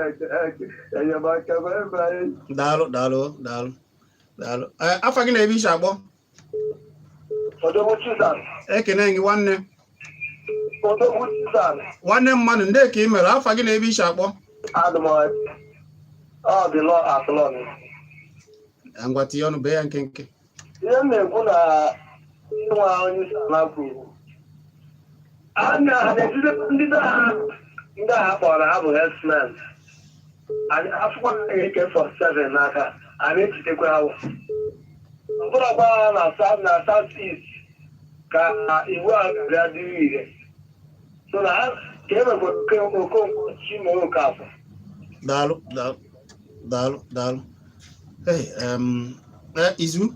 Speaker 6: enyemaka, bye bye.
Speaker 1: Daalụ, daalụ, daalụ, daalụ. Ee, afa gị na ebe ishi akpọ?
Speaker 6: Odogwu Chizan.
Speaker 1: Ekene gị, nwanne.
Speaker 6: Odogwu Chizan.
Speaker 1: Nwanne mmadụ, ndị ka ị mere? Afa gị na ebe ishi akpọ?
Speaker 6: Adụmọ. Ọ dị lọ atụlọ.
Speaker 1: Ngwa, tinye ọnụ, bee ya nkenke.
Speaker 6: Ihe m na-ekwu na ịnwa onye isi ala kwuru. A na-ejide ndị agha, ndị agha kpọrọ ha bụ herdsmen. Anyị afụkwa AK-47 n'aka, a na-ejidekwa ha. Ọ bụrụkwa na South East ka iwu a ga-abịa dịrị ire. So na ha ka e nwekwara Okonkwo Chimere Okafọ.
Speaker 1: Daalụ, daalụ, daalụ, daalụ. Hey, Izu,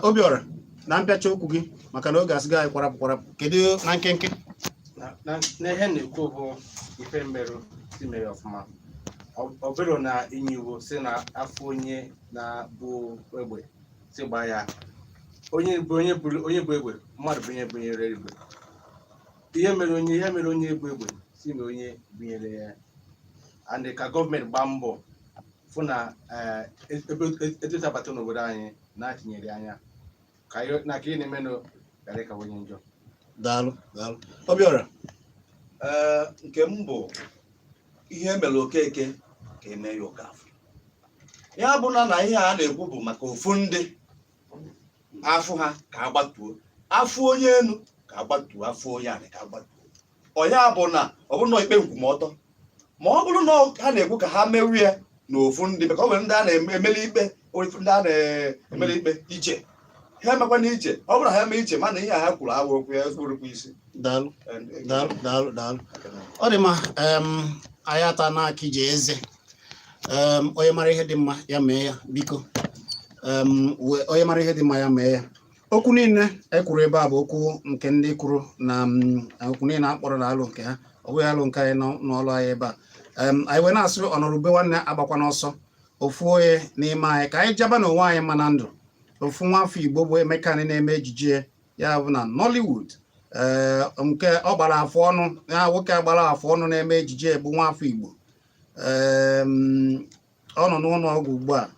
Speaker 1: Obiora, na mpịacha okwu gị, maka na oge asịgo anyị kwarapụ kwarapụ, kedu na nkenke?
Speaker 2: Na ihe na-ekwu bụ ife mmerụ si mere ọfụma. Ọ bụrụ na inye iwu si na afọ onye na-bụ egbe si gbaa ya, onye bụ onye buru, onye bụ egbe mmadụ bụ onye bunyere egbe. Ihe mere onye bụ egbe si na onye bunyere ya, and ka gọọmenti gbaa mbọ fụ na ebe etu esi abata n'obodo anyị na-atinyere anya ka na ka ihe na-emenụ ghara ịkawanye njọ.
Speaker 1: Daalụ, daalụ, Obiora.
Speaker 3: Ee, nke m bụ ihe mere Okeke ka eme ya Okafọ. Ya bụ na ihe a na-ekwu bụ maka ofu ndị afụ ha ka agbatuo afụ onye enu, ka agbatuo afụ onye anị, ka agbatuo ọ. Ya bụ na ọ bụrụ na ikpe nkwumọtọ, ma ọ bụrụ na ha na-ekwu ka ha merie na ofu ndị, maka ọ nwere ndị a na-emeli ikpe, ofu ndị a na-emeli ikpe iche, ha emekwana iche. Ọ bụrụ na ha eme iche, mana ihe a ha kwuru awụ okwu ya ezigbo isi.
Speaker 1: Daalụ, daalụ, daalụ, daalụ. Ọ dị mma. Anyị ata n'aka ije eze. Onye mara ihe dị mma, ya mee ya, biko. Onye mara ihe dị mma, ya mee ya. Okwu niile e kwuru ebe a bụ okwu nke ndị kwuru na okwu niile a kpọrọ na alụ nke ha, ọ bụghị alụ nke anyị n'ọlụ anyị ebe a. Anyị wee na-asị ọnọrọbe nwanne agbakwa n'ọsọ. Ofu onye n'ime anyị, ka anyị jaba n'onwe anyị mma na ndụ. Ofu nwa afọ Igbo bụ Emeka anyị na-eme ejije ya bụ na Nollywood, ee, nke ọ gbara afọ ọnụ ya, nwoke gbara afọ ọnụ na-eme ejije bụ nwa afọ Igbo. Ọ nọ n'ụlọ ọgwụ ugbu a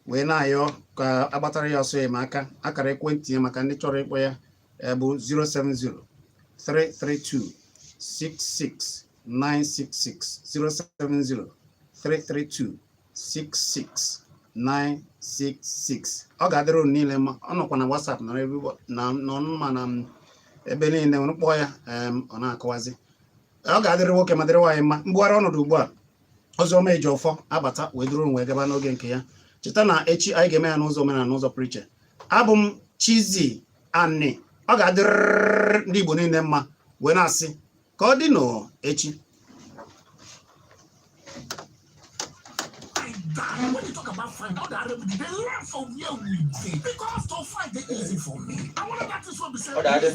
Speaker 1: wee na-ayọ ka agbatara ya ọsọ enyemaka. Akara ekwentị ya maka ndị chọrọ ịkpọ ya bụ 070 332 66966, 070 332 66966. Ọ ga-adịrị unu niile mma. Ọ nọkwa na WhatsApp, nọrọ ebe na nọ ma na ebe niile unu kpọọ ya. Ọ na-akọwazi. Ọ ga-adịrị nwoke ma dịrị nwaanyị mma. Mbugharị ọnọdụ ugbu a, Oziọma eji ọfọ abata wee duru unu wee gaba n'oge nke ya. Cheta na echi anyị ga-eme ya n'ụzọ omenala, n'ụzọ pụrụ iche. Abụ m Chizzy Ani. Ọ ga-adịrịrị ndị Igbo niile mma, wee na-asị ka ọ dị nụ echi.
Speaker 7: Die. When you talk about find out that remedy, they learn from where we dey. Because to find dey easy for me. I want that this one be say
Speaker 2: Ọ dị adị.